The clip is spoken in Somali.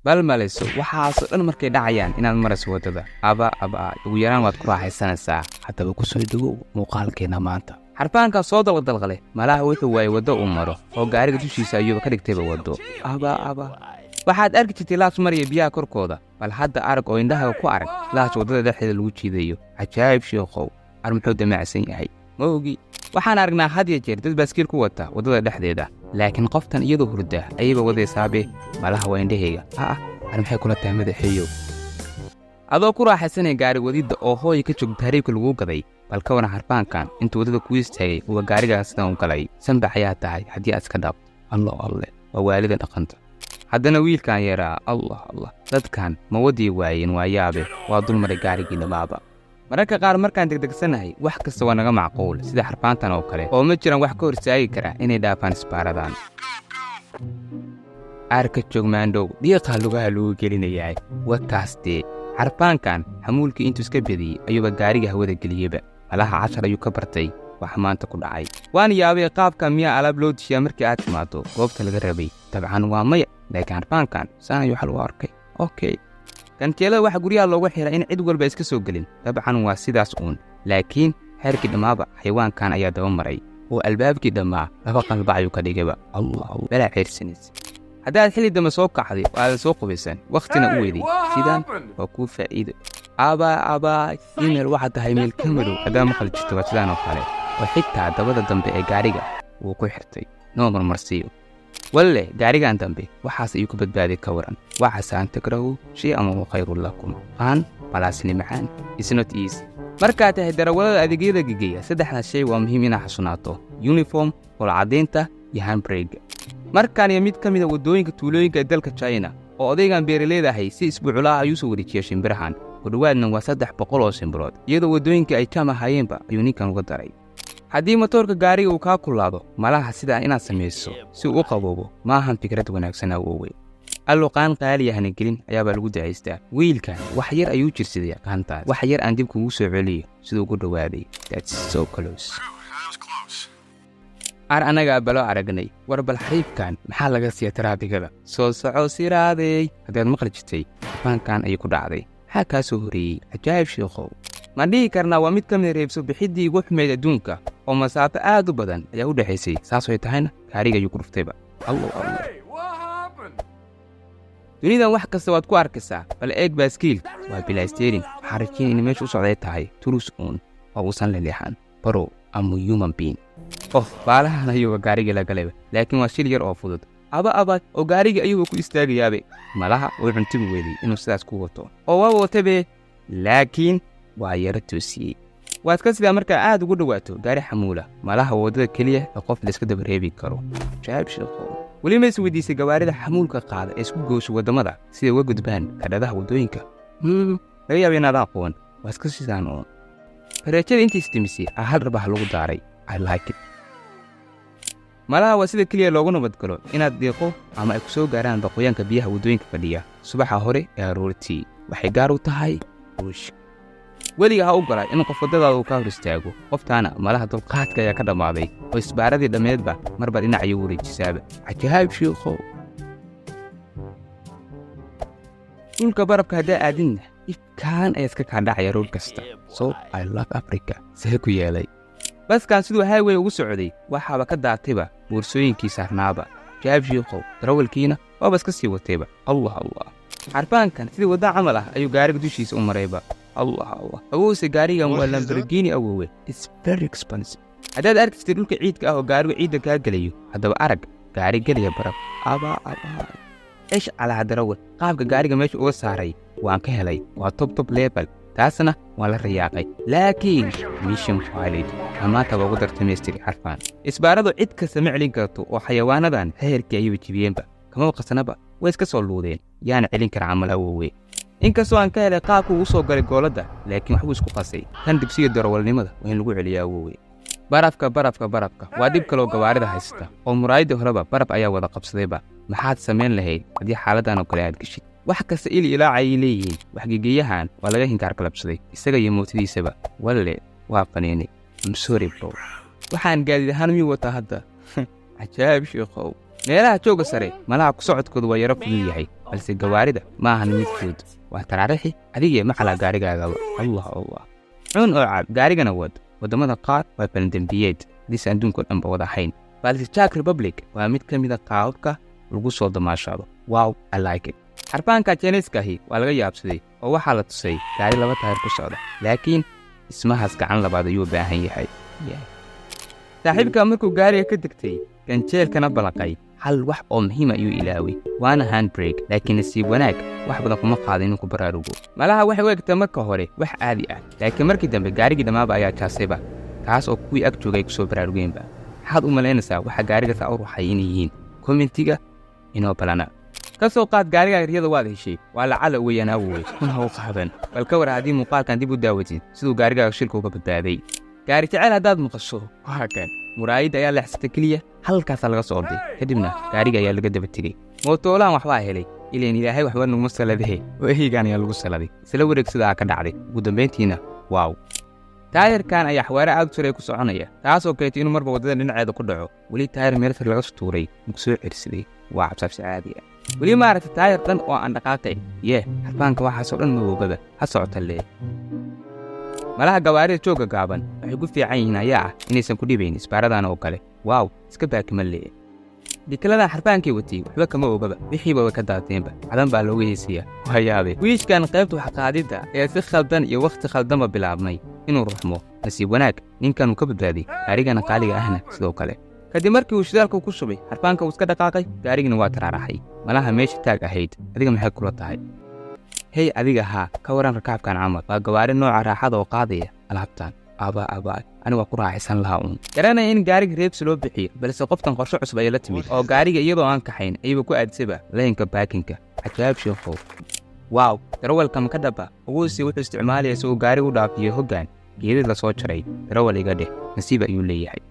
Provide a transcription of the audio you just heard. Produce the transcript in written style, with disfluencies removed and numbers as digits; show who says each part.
Speaker 1: Bal malayso waxaasoo dhan markay dhacayaan inaad marayso waddada. Aba aba, ugu yaraan waad ku raaxaysanaysaa. Haddaba ku soo dhowow muuqaalkeenna maanta. Xarfaankaa soo dalqadalqale malaha wuxuu waayey waddo uu maro oo gaariga dushiisa ayuuba ka dhigtayba waddo. Aba aba, waxaad arki jirtay laas maraya biyaha korkooda. Bal hadda arag oo indhahaga ku arag laas waddada dhexdeeda lagu jiidayo. Cajaa'ib shiikhow, ar muxuu damacsan yahay? Ma ogi. Waxaan aragnaa had ya jeer dad baaskiil ku wata waddada dhexdeeda, laakiin qoftan iyadoo hurda ayayba wadaysaabe. Malaha waa indhahayga. Aa, ar maxay kula tahay, madaxeeyow? Adoo ku raaxaysanaya gaari wadidda oo hooya ka joog tahriibka laguu gaday, bal ka waran xarfaankan intuu waddada kuu istaagay uga gaarigaas sidan u galay? Sanbax ayaa tahay haddii aad iska dhaabto. Allah alle, waa waalida dhaqanta. Haddana wiilkan yaraa, Allah Allah, dadkan ma wadii waayeen? Waa yaabe, waa dulmaray gaarigii dhammaaba. Mararka qaar markaan degdegsanahay wax kasta waa naga macquul, sida xarfaantan oo kale, oo ma jiraan wax ka hor istaagi kara inay dhaafaan isbaaradan. Aarka joogmaandhow, dhiiqaa lugaha lagu gelinayaa wakaas dee. Xarfaankan xamuulkii intuu iska bediyey ayuuba gaariga hawada geliyeba. Malaha cashar ayuu ka bartay wax maanta ku dhacay. Waan yaabay, qaabka miyaa alaab loo dishiyaa markii aad timaado goobta laga rabay? Dabcan waa maya, laakiin xarfaankan saan ayuu xal u arkay. Okay, ganjeelada waxaa guryaha loogu xiraa in cid walba iska soo gelin. Dabcan waa sidaas uun, laakiin xeerkii dhammaaba xayawaankan ayaa daba maray oo albaabkii dhammaa laba qalba ayuu ka dhigayba. Allah, balaa xeersanaysa. Haddaad xilli dambe soo kacday oo aadan soo qubaysan, wakhtina u weyday, sidaan waa kuu faa'iido. Abaa abaa, email waxaad tahay meel ka madow haddaad maqli jirto, waa sidaan oo kale, oo xitaa dabada dambe ee gaariga wuu ku xirtay. Noo marmarsiiyo walle, gaarigan dambe waxaas ayuu ka badbaaday. Ka waran وعسى أن تكرهوا شيئا وهو خير لكم. Qaan balaasni macaan is not easy. Markaad tahay darawallada adeegyada gegeya, saddexdaas shay waa muhiim inaad xasunaato: uniform, qolcadaynta iyo handbrake. Markaan iyo mid ka mid a waddooyinka tuulooyinka ee dalka China oo odaygan beeraleedahay si isbuuculaha ayuu soo wareejiya shimbirahan. Ku dhowaadna waa 300 oo shimbirood, iyadoo waddooyinka ay jam ahaayeenba ayuu ninkan uga daray. Haddii matoorka gaariga uu kaa kullaado, malaha sidaa inaad samayso si uu u qaboobo maahan fikrad wanaagsan, awowey. Allo qaan qaaliya hana gelin ayaabaa lagu ducaystaa. Wiilkan wax yar ayuu jirsaday qaantaas. Wax yar aan dib kugu soo celiyo siduu ugu dhowaaday. That's so close. Ar annagaa balo aragnay. War bal xariifkan maxaa laga siiya taraafigada? Soo soco siraadey haddaad maqli jirtay, faankan ayuu ku dhacday. Maxaa kaa soo horeeyey? Cajaa'ib shiikhow. Ma dhihi karnaa waa mid ka mid reebso bixiddii ugu xumayd adduunka, oo masaafo aad u badan ayaa u dhexaysay, saasooy tahayna gaariga ayuu ku dhuftayba? Allow Allah. Dunidan wax kasta waad ku arkaysaa. Bal eeg baaskiilka, waa bilaa steering. Waxaan rajayn in meesha u socday tahay turus uun oo uusan leleexan. Bro, I'm human being. Oh, baalahan ayuuba gaarigii la galayba, laakiin waa shil yar oo fudud. Aba aba, oo gaarigii ayuuba ku istaagayaabe. Malaha way cuntigu weeday inuu sidaas ku wato, oo waa watabe, laakiin waa yaro toosiyey. Waad ka sidaa markaa aad ugu dhowaato gaari xamuula. Malaha waddada keliya ee qof layska daba reebi karo. Jaab sheekho, weli ma is weydiisay gawaarida xamuulka qaada ee isku goosho waddamada siday uga gudbaan kadhadaha waddooyinka? Laga yaaba inaad aqoon. Waa iska sidaan uun. Fareejada intii isdemisay aa hal rabaha lagu daaray. I like it. Malaha waa sida keliya loogu nabadgalo inaad diiqo ama ay ku soo gaaraan baqooyaanka biyaha waddooyinka fadhiya subaxa hore ee aroortii. Waxay gaar u tahay ruush. Weliga ha u gola in qof waddadaada uu ka hor istaago. Qoftaana malaha dulqaadka ayaa ka dhammaaday oo isbaaradii dhammeedba marba dhinac ayuu wareejisaaba. Cajaa'ib shiikhow. Dhulka barabka haddaa aadinna, ifkaan ayaa iska kaa dhacaya roog kasta. So I love Africa. See ku yeelay baskan siduu highway ugu socday, waxaaba ka daatayba boorsooyinkii saarnaaba. Jaab shiikhow, darawalkiina waaba iska sii watayba. Allah Allah, xarfaankan sidii wadda camal ah ayuu gaariga dushiisa u marayba. Allah Allah, awowse, gaarigan waa Lamborghini awowe. It's very expensive. Haddaad arkistay dhulka ciidka ah oo gaarigu ciidda kaa gelayo, haddaba arag gaari gelaya baraf. Aba aba, ish calaa darawal. Qaabka gaariga meesha uga saaray waan ka helay, waa top top level. Taasna waan la rayaaqay, laakiin mission failed. Amaanta waa ugu dartamaystiri xarfaan. Isbaaradu cid kasta ma celin karto, oo xayawaanadan xeerkii ayuba jibiyeenba, kama qasnaba, way iska soo luudeen. Yaana celin kara camal, awowe? Inkastoo aan ka helay qaabka ugu soo galay gooladda, laakiin waxbuu isku qasay. Tan dugsiga darawalnimada waa in lagu celiya, awowe. Barafka, barafka, barafka waa dhib kaloo gawaarida haysta, oo muraayadii horeba baraf ayaa wada qabsadayba. Maxaad samayn lahayd haddii xaaladdan oo kale aad geshid? Wax kasta il ilaacayay leeyihiin. Waxgegeeyahan waa laga hinkaar galabsaday, isaga iyo mootadiisaba. Walle waa qaniinay. I'm sorry, bro. Waxaan gaadiid ahaan miyuu wataa hadda? Cajaa'ib shiikhow. Meelaha joogga sare malaha ku socodkoodu waa yaro fudud yahay, balse gawaarida ma ahan mid fudud. Waa taraarixi adigee macalaa gaarigaagaba. Allah Allah, cun oo cab, gaarigana wad. Waddamada qaar waa balandembiyeed hadiise adduunka o dhanba wada ahayn, balse Czech Republic waa mid ka mida qaababka lagu soo damaashaado. Wow, I like it. Xarfaanka Jiniiskahi waa laga yaabsaday oo waxaa la tusay gaari laba taayir ku socda, laakiin dhismahaas gacan labaad ayuu u baahan yahay. Saaxiibka markuu gaariga ka degtay, ganjeelkana balaqay, hal wax oo muhiim ayuu ilaaway, waana handbrake. Laakiin nasiib wanaag wax badan kuma qaada inuu ku baraarugo. Malaha waxay u egtay marka hore wax caadi ah, laakiin markii dambe gaarigii dhammaaba ayaa jaasayba, taas oo kuwii ag joogay ay ku soo baraarugeenba. Maxaad u malaynaysaa waxa gaariga saa u ruxay inay yihiin? Comment-iga inoo balana. Ka soo qaad gaarigaa riyada waad heshay, waa lacala weeyaan awowey kun ha u qaadan. Bal ka war haddii muuqaalkan dib u daawatid siduu gaarigaaga shilka uga badbaaday. Gaari jecel haddaad maqasho, waa kan. Muraayadda ayaa leexsatay keliya, halkaasaa laga soo orday, kadibna gaariga ayaa laga daba tegey. Mootoolahan waxbaa helay, ileen Ilaahay waxba naguma saladahe, oo eheygaan ayaa lagu saladay. Isla wareeg sidaa ka dhacday ugu dambayntiina. Wow, taayirkan ayaa xawaare aad u sare ku soconaya, taasoo keentay inuu marba waddada dhinaceeda ku dhaco. Weli taayir meel sare laga tuuray muku soo cersaday? Waa cabsaabsi caadi ah. Weli maaragtay taayir dhan oo aan dhaqaaqay? Yee, xarfaanka waxaasoo dhan mawoogaba ha socota lee. Malaha gawaarida joogga gaaban waxay ku fiican yihiin ayaa ah inaysan ku dhibayn isbaaradan oo kale. Wow, iska baakima lee. Dhikaladan xarfaankii watay waxba kama ogaba, wixiiba way ka daateenba, cadan baa looga heesayaa. Waa yaabe, wiishkan qaybta waxqaadidda ayaa si khaldan iyo wakhti khaldanba bilaabmay inuu ruxmo. Nasiib wanaag ninkanuu ka badbaaday, gaarigana qaaliga ahna sidoo kale. Kadib markii uu shidaalka ku shubay, xarfaanka uu iska dhaqaaqay, gaarigina waa taraaraxay. Malaha meesha taag ahayd. Adiga maxay kula tahay? Hey adiga, haa, ka waran rakaabkan camal? Waa gawaari nooca raaxada oo qaadaya alaabtan. Aba aba, ani waa ku raaxaysan lahaa uun. Garanaya in gaariga reebsi loo bixiyo, balse qoftan qorshe cusub ayay la timid oo gaariga iyadoo aan kaxayn ayaba ku aadisaba line-ka parking-ka. Cajaa'ib sheekhow. Wow, darawalka maka dhaba uguusi wuxuu isticmaalaya isagoo gaariga u dhaafiyo hoggaan geedad la soo jaray. Darawal iga dheh, nasiib ayuu leeyahay.